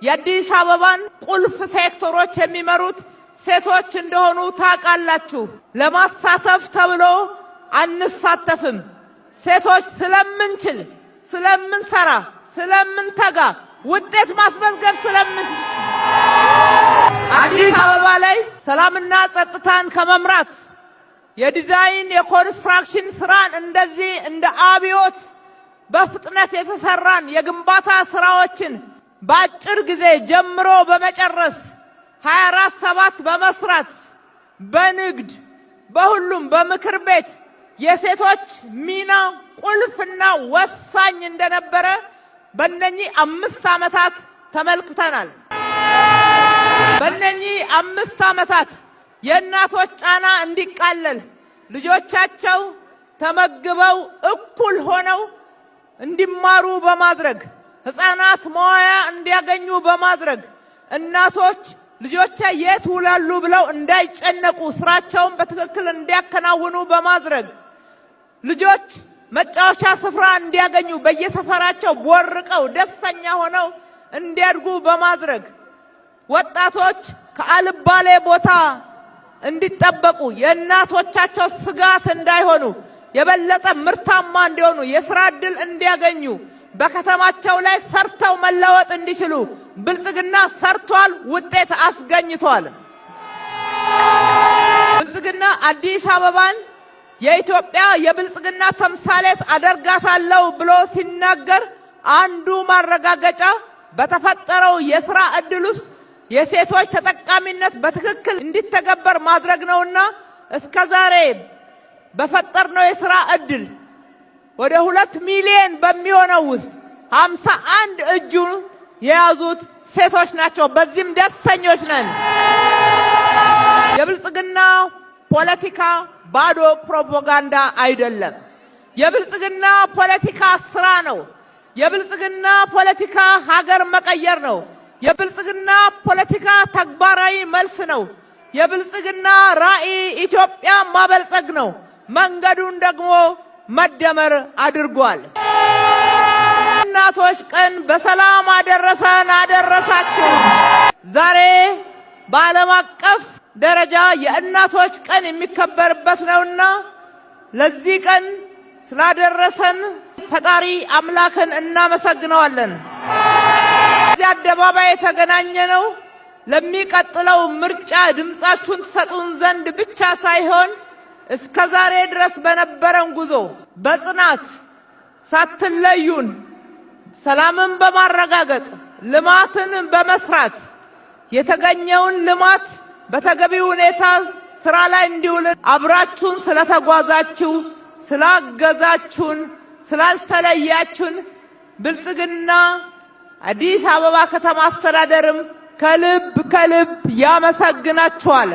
የአዲስ አበባን ቁልፍ ሴክተሮች የሚመሩት ሴቶች እንደሆኑ ታውቃላችሁ። ለማሳተፍ ተብሎ አንሳተፍም። ሴቶች ስለምንችል፣ ስለምንሰራ፣ ስለምንተጋ፣ ውጤት ማስመዝገብ ስለምን አዲስ አበባ ላይ ሰላምና ጸጥታን ከመምራት፣ የዲዛይን የኮንስትራክሽን ስራን እንደዚህ እንደ አብዮት በፍጥነት የተሰራን የግንባታ ስራዎችን በአጭር ጊዜ ጀምሮ በመጨረስ፣ 24/7 በመስራት፣ በንግድ፣ በሁሉም፣ በምክር ቤት የሴቶች ሚና ቁልፍና ወሳኝ እንደነበረ በእነኚህ 5 ዓመታት ተመልክተናል። በእነኚህ 5 ዓመታት የእናቶች ጫና እንዲቃለል፣ ልጆቻቸው ተመግበው እኩል ሆነው እንዲማሩ በማድረግ፣ ሕፃናት መዋያ እንዲያገኙ በማድረግ፣ እናቶች ልጆቼ የት ውላሉ ብለው እንዳይጨነቁ ስራቸውን በትክክል እንዲያከናውኑ በማድረግ፣ ልጆች መጫወቻ ስፍራ እንዲያገኙ፣ በየሰፈራቸው ቦርቀው ደስተኛ ሆነው እንዲያድጉ በማድረግ፣ ወጣቶች ከአልባሌ ቦታ እንዲጠበቁ፣ የእናቶቻቸው ስጋት እንዳይሆኑ፣ የበለጠ ምርታማ እንዲሆኑ፣ የስራ ዕድል እንዲያገኙ፣ በከተማቸው ላይ ሰርተው መለወጥ እንዲችሉ ብልጽግና ሰርቷል፣ ውጤት አስገኝቷል። ብልጽግና አዲስ አበባን የኢትዮጵያ የብልጽግና ተምሳሌት አደርጋታለሁ ብሎ ሲናገር አንዱ ማረጋገጫ በተፈጠረው የስራ ዕድል ውስጥ የሴቶች ተጠቃሚነት በትክክል እንዲተገበር ማድረግ ነውና እስከ ዛሬ በፈጠርነው የስራ ዕድል ወደ 2 ሚሊዮን በሚሆነው ውስጥ 51 እጁ የያዙት ሴቶች ናቸው። በዚህም ደስተኞች ነን። የብልጽግና ፖለቲካ ባዶ ፕሮፓጋንዳ አይደለም። የብልጽግና ፖለቲካ ስራ ነው። የብልጽግና ፖለቲካ ሀገር መቀየር ነው። የብልጽግና ፖለቲካ ተግባራዊ መልስ ነው። የብልጽግና ራዕይ ኢትዮጵያ ማበልጸግ ነው። መንገዱን ደግሞ መደመር አድርጓል። እናቶች ቀን በሰላም አደረሰን አደረሳችሁ። ዛሬ በዓለም አቀፍ ደረጃ የእናቶች ቀን የሚከበርበት ነውና ለዚህ ቀን ስላደረሰን ፈጣሪ አምላክን እናመሰግነዋለን። እዚህ አደባባይ የተገናኘነው ለሚቀጥለው ምርጫ ድምፃችሁን ትሰጡን ዘንድ ብቻ ሳይሆን እስከ ዛሬ ድረስ በነበረን ጉዞ በጽናት ሳትለዩን ሰላምን በማረጋገጥ፣ ልማትን በመስራት፣ የተገኘውን ልማት በተገቢ ሁኔታ ስራ ላይ እንዲውል አብራችሁን ስለተጓዛችሁ፣ ስላገዛችሁን፣ ስላልተለያችሁን ብልጽግና አዲስ አበባ ከተማ አስተዳደርም ከልብ ከልብ ያመሰግናችኋል።